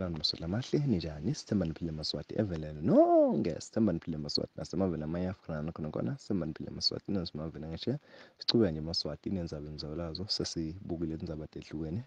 Sanibonani Maswati lamahle, ninjani? Sithemba niphile Maswati evelele nonke. Sithemba niphile Maswati nasemaveni amanye Afrika nakhona khona. Sithemba niphile Maswati nasemaveni angesheya. Sichubeka nje Maswati nendzaba emzabalazo. Sesibukile tindzaba tehlukene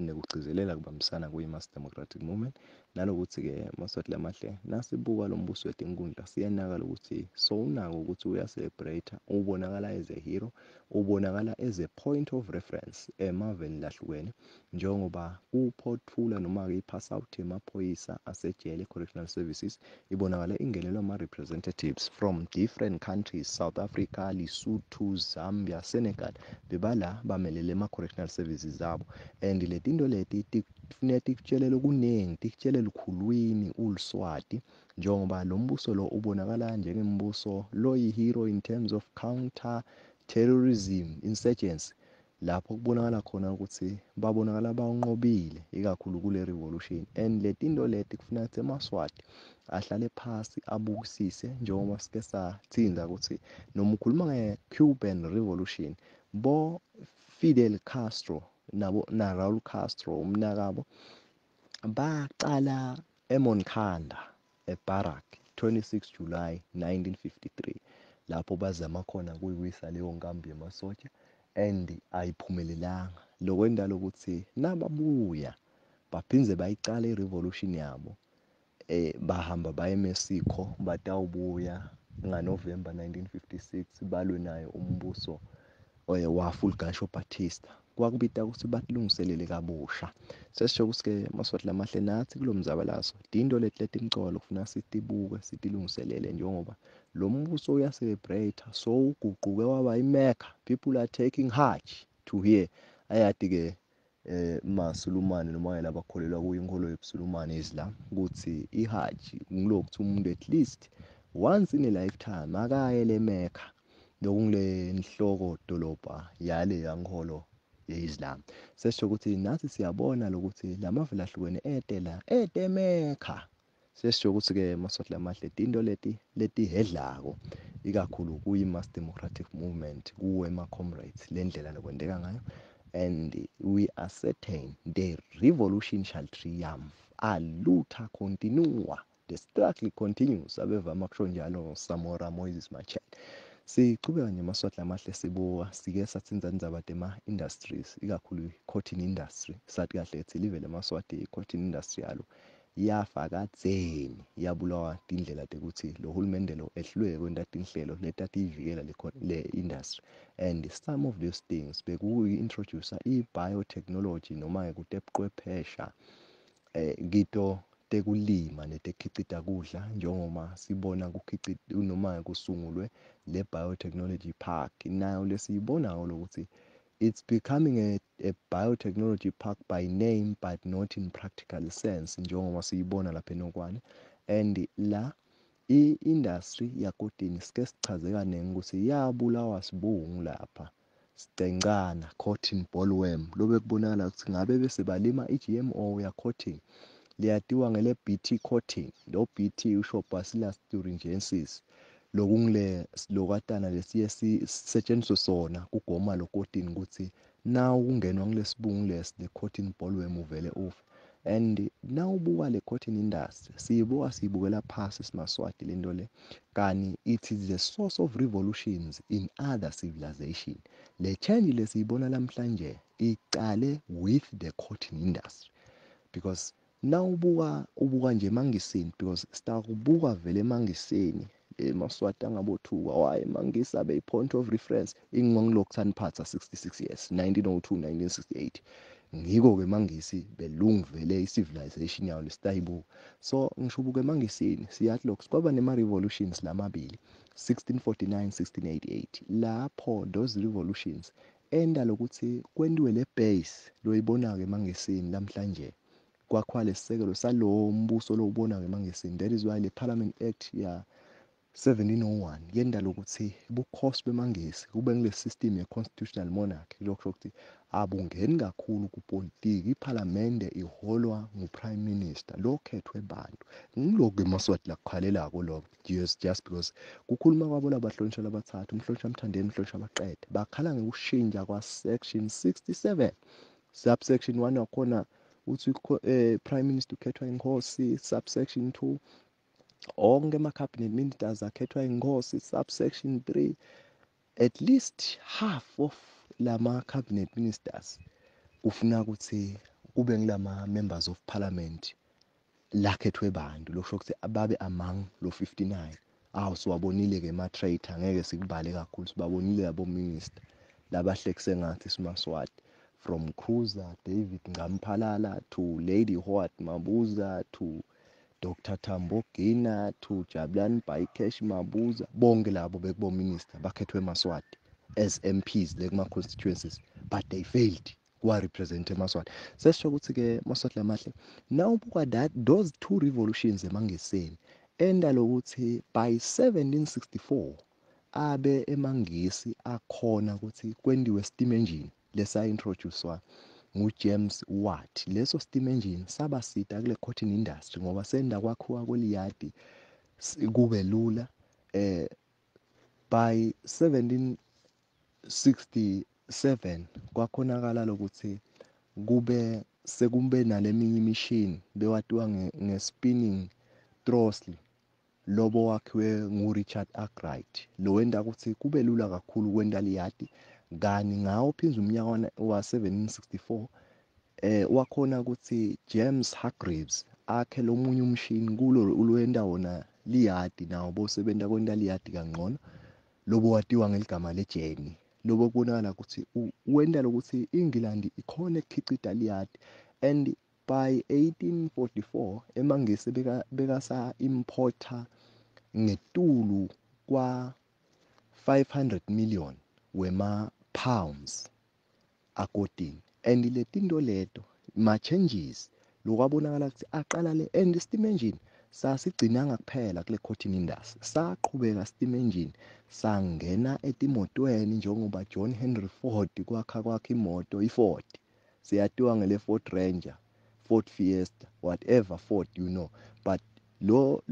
nekugcizelela kubambisana kuyi-Mass Democratic Movement. Nalokuthi-ke Maswati lamahle nasibuka lo mbuso wetinkhundla siyanaka lokuthi sowunako ukuthi uya-celebrate, ubonakala as a hero, ubonakala as a point of reference emaveni lahlukene. Njengoba kuphothula noma-ke i-pass out yemaphoyisa asejele correctional services ibonakala ingenelwa ama-representatives from different countries, South Africa, Lesotho, Zambia, Senegal, bebala bamelele ema-correctional services abo. And letinto leti kufuneka tikutshele lokuningi, tikutshele lukhulwini uluswati, njengoba lo mbuso lo ubonakala njengembuso loyi-hero in terms of counter terrorism insurgency, lapho kubonakala khona ukuthi babonakala bawunqobile ikakhulu kule revolution. And letinto leti kufuneka ukuthi emaswati ahlale phasi abukisise, njengoba sike sathinza ukuthi noma ukhuluma nge-Cuban Revolution, bo Fidel Castro nabo na Raul Castro umnakabo baqala eMoncada eBarak 26 July 1953, lapho bazama khona kuyiwisa leyo nkambi yemasotsha and ayiphumelelanga. Lokwendalo ukuthi nababuya baphindze bayicala i-revolution yabo, bahamba baye eMexico, batawubuya ngaNovember 1956 balwe nayo umbuso wa Fulgencio Batista. Kwakubita ukuthi batilungiselele kabusha. Sesisho ukuthi-ke Maswati lamahle nathi kulo mzabalazo tinto leti letimcoka lokufuna sitibuke sitilungiselele, njengoba lo mbuso uya-celebrate, so uguquke waba iMecca. People are taking Hajj to here. Ayati-ke masulumane noma labakholelwa kuyinkolo yobusulumane, Islam, ukuthi iHajj ngilokuthi umuntu at least once in a lifetime akaye le Mecca, lokungile nhloko dolobha yale yankholo ye-Islam. Sesisho ukuthi nathi siyabona lokuthi lamave ahlukene ete la ete Mecca. Sesisho ukuthi-ke Maswati lamahle tinto leti letihedlako ikakhulu kuyi-Mass Democratic Movement, kuwe ma-comrades, le ndlela lokwenteka ngayo. And we are certain the revolution shall triumph. A luta continua, the struggle continues, abevama kusho njalo Samora Moises Machel. Sichubeka nje Maswati lamahle sibuka sike sathinza indzaba tema-industries, ikakhulu i-cotton industry. Sathi kahle ethi live lemaswati i-cotton industry yalo yafa kadzeni, yabulawa tindlela tekuthi lo hulumende lo ehluleke kwenta tinhlelo letatiyivikela le industry. And some of these things bekuyi-introduce i-biotechnology noma-ke kutebuchwephesha kito tekulima netekhicita kudla, njengoba sibona kukhicita noma kusungulwe le biotechnology park nayo lesiyibonako lokuthi it's becoming a biotechnology park by name but not in practical sense, njengoba siyibona lapha eNokwane. And la i-industry yakotini sike sichaze kaningi ukuthi yabulawa sibungu lapha sicencana, cotton bollworm, lobe kubonakala ukuthi ngabe bese balima i-GMO ya cotton liyatiwa ngele BT cotton. Lo BT usho Bacillus thuringiensis, lokungile silokatana lesiye sisetshenziswe sona kugoma lo cotton ukuthi na ungenwa ngilesibungu lesi, le cotton bollworm, uvele ufe. And nawubuka le cotton industry siyibuka siyibukela phasi simaswati lento le, kani it is the source of revolutions in other civilization. Le change lesiyibona namhlanje icale with the cotton industry, because nawubuka ubuka nje emangisini, because sitakubuka vele emangisini, emaswati angabothuka waye emangisi abe i-point of reference ingongilokhu saniphatha 66 years, 1902 1968. Ngiko-ke emangisi belungu vele i-civilization yawo lesitayibuka. So ngisho ubuka emangisini siyathi lokhu kwaba nema-revolutions lamabili, 1649 1688, lapho those revolutions enda lokuthi kwentiwe le base loyibona-ke emangisini namhlanje, kwakhiwa lesisekelo salowo mbuso lowubona-ke emangisini. That is why le Parliament Act ya 1701 yenda lokuthi bukhosi bemangisi kube ngile system ye-constitutional monarchy, lokho ukuthi abungeni kakhulu kupolitiki, iphalamende iholwa ngu-prime minister lokhethwe bantu. Ngilokhu emaswati lakukhalelako lokho, just because kukhuluma kwabo labahlonishwa labathathu, umhlonishwa Mthandeni, umhlonishwa Baqede, bakhala ngokushintsha kwa-section 67 subsection 1 wakhona. Uthi prime minister ukhethwa inkosi, subsection 2. Onke ama-cabinet ministers akhethwa inkosi, subsection 3. At least half of lama cabinet ministers kufuna ukuthi kube ngilama members of parliament lakhethwe bantu, lokusho ukuthi ababe among lo 59. Awu, siwabonile-ke ema-traitor, ngeke sikubale kakhulu, sibabonile labo minister labahlekise ngathi simaSwati, from Cruiser David Ngcamphalala to Lady Howard Mabuza to Dr Tambo Gina to Jabulani Bhaikesh Mabuza. Bonke labo bekubo minister bakhethwe emaSwati as MPs le kuma constituencies, but they failed kuwa-represent emaSwati. Sesisho ukuthi-ke, maSwati lamahle, nawubuka that those two revolutions emangiseni enda lokuthi by 1764 abe emaNgisi akhona ukuthi kwendiwe steam engine lesa-introduce-wa nguJames Watt. Leso steam engine sabasita kule cotton industry ngoba senda kwakhiwa kweliyadi kube lula. By 1767 kwakhonakala lokuthi kube sekube naleminye imishini bewatiwa nge-spinning throstle, lobo wakhiwe nguRichard Arkwright, lo wenta ukuthi kube lula kakhulu kwenta liyadi. Kani ngawo phindze umnyaka wa-1764 wakhona ukuthi James Hargreaves akhe lomunye umshini kulo ulwenta wona liyadi, nawo bosebenta kwenta liyadi kangcono, lobo watiwa ngeligama leJenny. Lobo kubonakala ukuthi wenta lokuthi iNgilandi ikhona ekukhicita liyadi. And by 1844 emaNgisi bekasa importer ngetulu kwa 500 million wema pounds akotini. And letinto leto ma changes lokwabonakala ukuthi aqala le. And steam engine sasigcinanga kuphela kule cotton industry, saqhubeka steam engine sangena etimotweni, njengoba John Henry Ford kwakha kwakhe imoto iFord, siyatiwa ngele Ford Ranger, Ford Fiesta, whatever Ford you know. But lo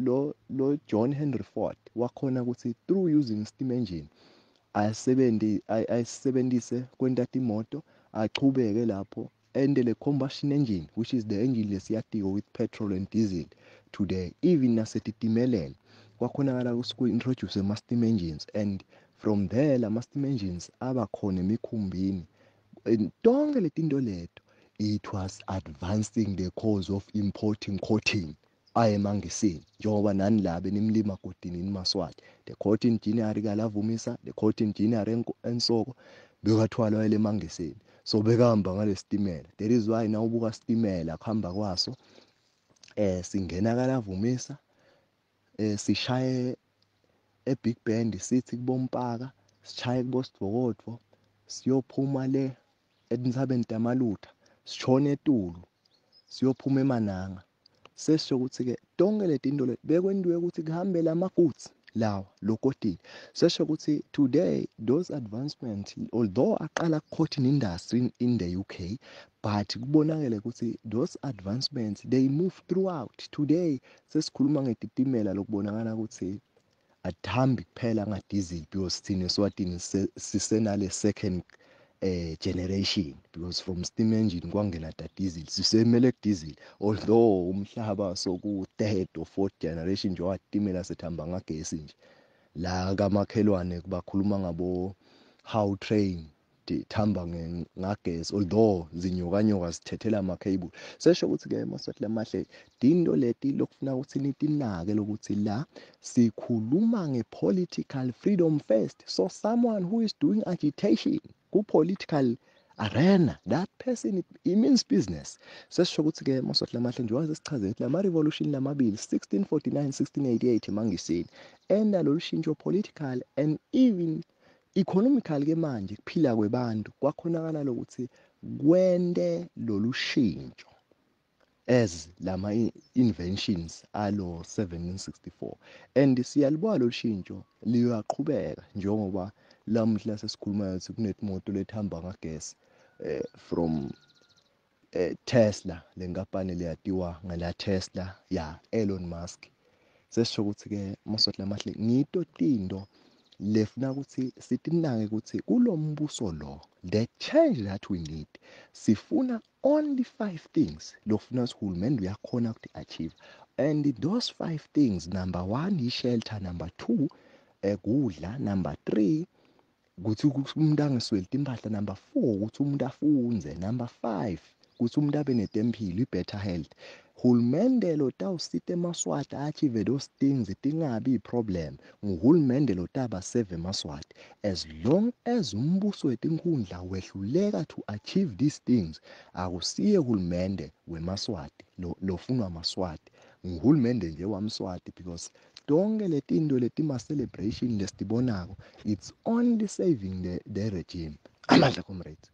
John Henry Ford wakhona ukuthi through using steam engine ayisebenzi ayisebenzise kwenta imoto, achubeke lapho ende le combustion engine, which is the engine lesiyatiko with petrol and diesel today. Even nasetitimeleni kwakhonakala ukuthi ku-introduce ama-steam engines, and from there lama-steam engines abakhona emikhumbini. Tonke letinto leto, it was advancing the cause of importing cotton aye emangisini, njengoba nani la benimlima kodini nimaSwati. The cotton ginnery kaLavumisa, the cotton ginnery eNsoko bekathwalwa emangisini, so bekahamba ngalesitimela. That is why nawubuka sitimela kuhamba kwaso singena kaLavumisa, sishaye eBig Bend, sithi kubompaka, sishaye kuboSidvokodvo, siyophuma le etintsabeni taMalutha, sishone etulu, siyophuma eMananga. Sesisho ukuthi-ke tonke letinto le bekwentiwe ukuthi kuhambe lama-goods lawa lokotini. Sesho ukuthi today those advancements, although aqala cotton industry in the UK, but kubonakele ukuthi those advancements, they move throughout. Today sesikhuluma ngetitimela lokubonakala ukuthi athambi kuphela nga-diesel, because thina eSwatini sisenale second generation, because from steam engine kwangena ta diesel, sisemele ku diesel, although umhlaba soku third or fourth generation nje watimela sethamba ngagesi nje. La kamakhelwane bakhuluma ngabo Gautrain thamba ngagesi, although zinyokanyoka zithethela ama-cable. Sesho ukuthi-ke, maSwati lamahle, tinto leti lokufuna ukuthi nitinake lokuthi la sikhuluma nge-political freedom first. So someone who is doing agitation ku-political arena, that person, it means business. Sesisho ukuthi-ke, maSwati lamahle, njengoba sesichaze ukuthi lama-revolution lamabili, 1649, 1688 emangisini, enda lolu shintsho political and even economical. Ke manje kuphila kwebantu kwakhonakala lokuthi kwente lolu shintsho as lama inventions alo 1764. And siyalibuka lolu shintsho liyaqhubeka, njengoba lamuhla sesikhuluma ukuthi kunetimoto lethamba ngagesi from Tesla, lenkampani leyatiwa ngala Tesla ya Elon Musk. Sesisho ukuthi ke, maSwati lamahle, ngito tinto lefuna ukuthi sitinake ukuthi kulombuso lo, the change that we need, sifuna only 5 things lokufuna ukuthi uhulumende uyakhona ukuthi achieve. And those 5 things, number 1 i-shelter, number 2 kudla, number 3 ukuthi umuntu angesweli impahla, number 4 ukuthi umuntu afunze, number 5 ukuthi umuntu abe netempilo, i-better health. Hulumende lo tawusita emaSwati achieve those things, tingabi i-problem. Nguhulumende lo taba save emaSwati. As long as umbuso wetinkhundla wehluleka to achieve these things, akusiye hulumende wemaSwati lofunwa amaSwati, nguhulumende nje wamSwati, because tonke letinto letima celebration lesitibonako, it's only saving the regime. Amandla, comrades.